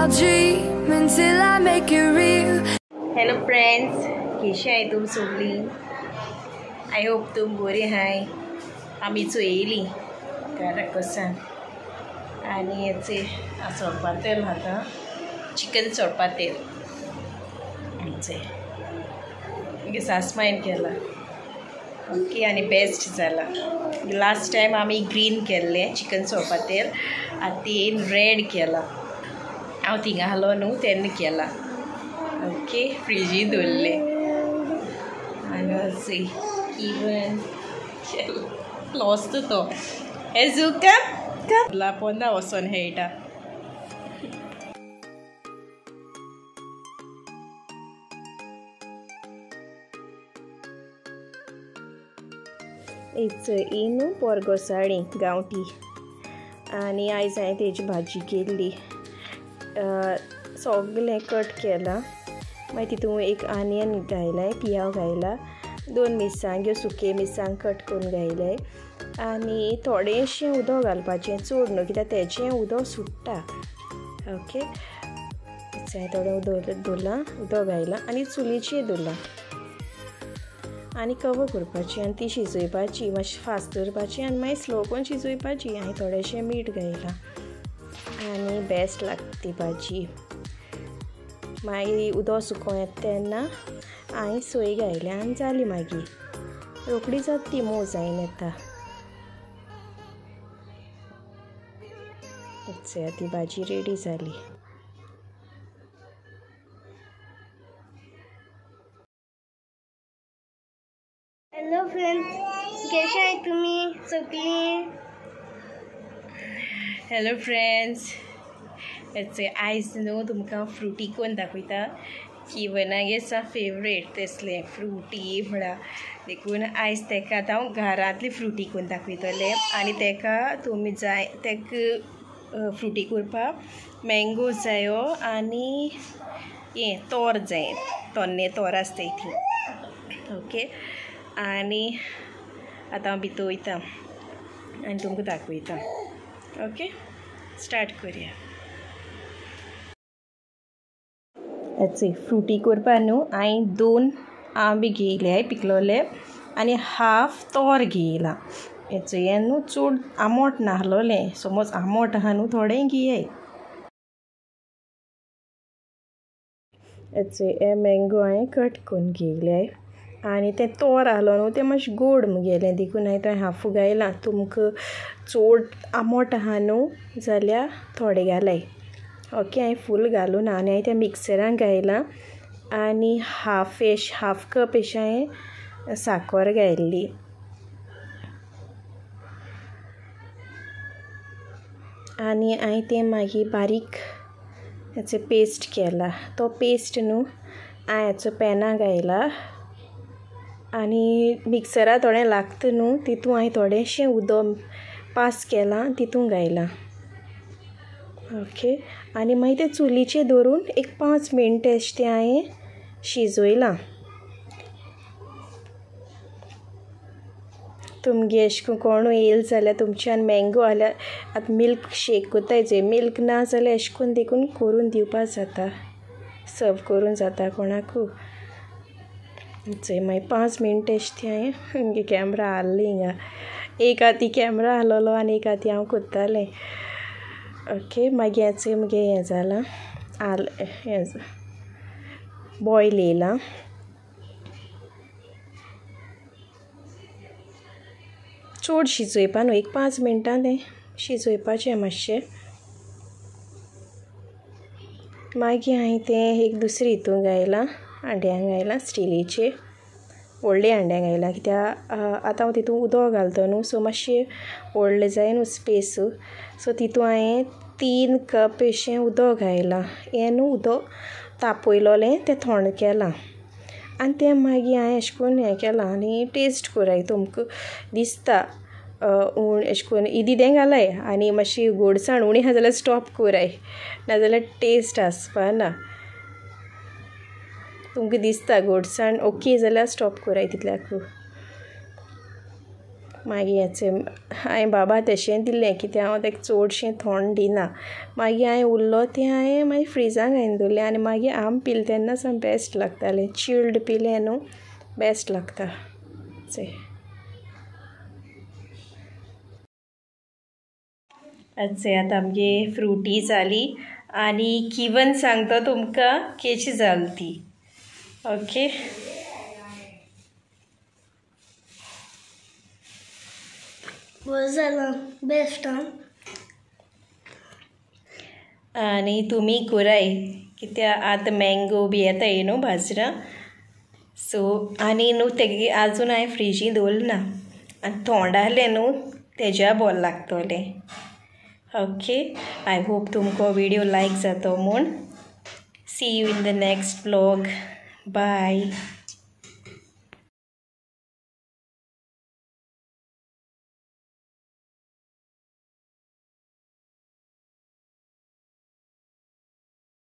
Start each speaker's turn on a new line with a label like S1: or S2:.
S1: I'll dream until I make it real.
S2: Hello friends, कैसे हैं तुम सगळी? I hope तुम बरी हाय. आमी चोयली घरा कसान आनी हेचे सोडपा तेल आतां चिकन सोडपा तेल आमचे सासमायन केला. ओके, आनी बेस्ट जाला. लास्ट टायम आमी ग्रीन केल्लें चिकन सोडपा तेल, आतां रेड केला. हांव थिंगा आहलो न्हू तेन्ना केला. ओके, फ्रिजी दवरलें आनी इवन लॉस्ट तो एजू कप पोंदा वचोन खेळटा. ही न्हू पोरगोसाळी गांवठी आनी आयज हांवें तेजी भाजी केल्ली. सगळें कट केलां, मागीर तितून एक आनियन घायलाय, पियाव घायला, दोन मिरसांग्यो सुके मिरसांग कट करून घायले आनी थोडेंशें उदक घालपाचें, चड न्हू कित्याक तेजें उदक सुट्टा. ओके, थोडें उदक दवरलां, उदक घायलां आनी चुलीचेर दवरलां आनी कवर करपाची आनी ती शिजोवपाची. मातशी फास्ट दवरपाची आनी मागीर स्लो करून शिजोवपाची. आनी थोडेंशें मीठ घायलां आनी बेस्ट लागता ती भाजी. मागीर उदक सुकोवन येता तेन्ना हांवें सोय घायल्या आनी जाली. मागीर रोखडी जाता ती, मोव जायन येता. ती भाजी रेडी जाली.
S3: हॅलो फ्रेंड्स, कैसे हैं तुम्ही सगळी?
S2: हॅलो फ्रेंड्स, आयज न्हू तुमकां फ्रुटी कोन्न दाखयता. किवनागे सा फेवरेट तेसलें फ्रुटी म्हळ्यार, देखून आयज तेका आतां हांव घरांतली फ्रुटी कोन्न दाखयतलें. आनी तेका तुमी जाय तेका फ्रुटी करपाक मँगो जायो आनी हें तोर जाय, तोन्ने तोर आसता ती. ओके, आनी आतां हांव भितर वयता आनी तुमकां दाखयता. ओके, स्टार्ट करुया. फ्रुटी करपा न्हू हांवें 2 आंबे घेयले पिकलोले आनी हाफ तोर घेयला. हें न्हू चड आंबट नाहलोलें, समज आंबट आहा न्हू थोडें घेयाय. हे मँगो हांवें कट करून घेयले आनी तें तोर आहलो न्हू तें मातशें गोड मुगेलें, देखून हांवें तें हाफू घायलां. तुमकां चड आंबट आहा न्हू जाल्यार थोडें घालाय. ओके, हांवें फूल घालूं ना आनी हांवें तें मिक्सरान घायलां आनी हाफ कप अशें हांवें साकर घायल्ली. आनी हांवें तें मागीर बारीक हेचो पेस्ट केला. तो पेस्ट न्हू हांवें हेचो पॅना घायला आनी मिक्सरा थोडें लागता न्हू तितून हांवें थोडेंशें उदक पास केलां, तितून घायलां. ओके, आनी मागीर तें चुलीचेर दवरून एक 5 मिनटां अशें तें हांवें शिजयलां. तुमगे अशें करून कोणूय येयलो जाल्यार तुमच्यान मँगो जाल्यार आतां मिल्क शेक कोत्ताय, जंय मिल्क ना जाल्यार अशें करून देखून करून दिवपा जाता, सर्व करून जाता कोणाकू. चोय मागीर 5 मिनटां अशें तें हांवें मुगे कॅमरा हाल्ली हिंगा, एक हाती कॅमरा हालोलो आनी एक हाती हांव कोत्तालें. ओके, मागीर चोय मुगे हें जालां, हें बॉयल येयलां. चड शिजोवपा न्हू, एक 5 मिनटां तें शिजोवपाचें मातशें. मागीर हांवें तें एक दुसरें हितून घायलां, हांड्यान घायलां, स्टिलीचे व्हडले हांड्यान घायलां, कित्याक आतां हांव तितून उदक घालता न्हू, सो मातशें व्हडलें जाय न्हू स्पेस. सो तितून हांवें 3 कप अशें उदक घायलां. हें न्हू उदक तापयलोलें तें थंड केलां आनी तें मागीर हांवें अशें करून हें केलां. आनी टेस्ट कराय, तुमकां दिसता अशें करून इदें घालाय आनी मातशी गोडसाण उणी आहा जाल्यार स्टॉप कराय, नाजाल्यार टेस्ट आसपा ना. तुमकां दिसता गोडसाण ओके जाल्यार स्टॉप कराय तितल्याकू. मागीर हांवें बाबा तशें दिलें कित्याक हांव ताका चडशें थोंड दिना. मागीर हांवें उरलो तें हांवें मागीर फ्रिजान घालून दवरलें आनी मागीर आम पिलें तेन्ना सामकें बेस्ट लागतालें. चिल्ड पिलें न्हू बेस्ट लागता. आतां आतां आमगे फ्रुटी जाली आनी किवन सांगता तुमकां केशी जाली ती. ओके,
S3: बरें जालां, बेस्ट.
S2: आनी तुमी कोराय कित्याक आतां मँगो बी येता न्हू बाजरां. सो आनी न्हू तेगे आजून हांवें फ्रिजीन दवरलें ना आनी थोंड आहलें न्हू तेज्या बोल लागतलें. ओके, I hope तुमकां विडियो लायक जातो म्हूण. See you in the next vlog. Bye.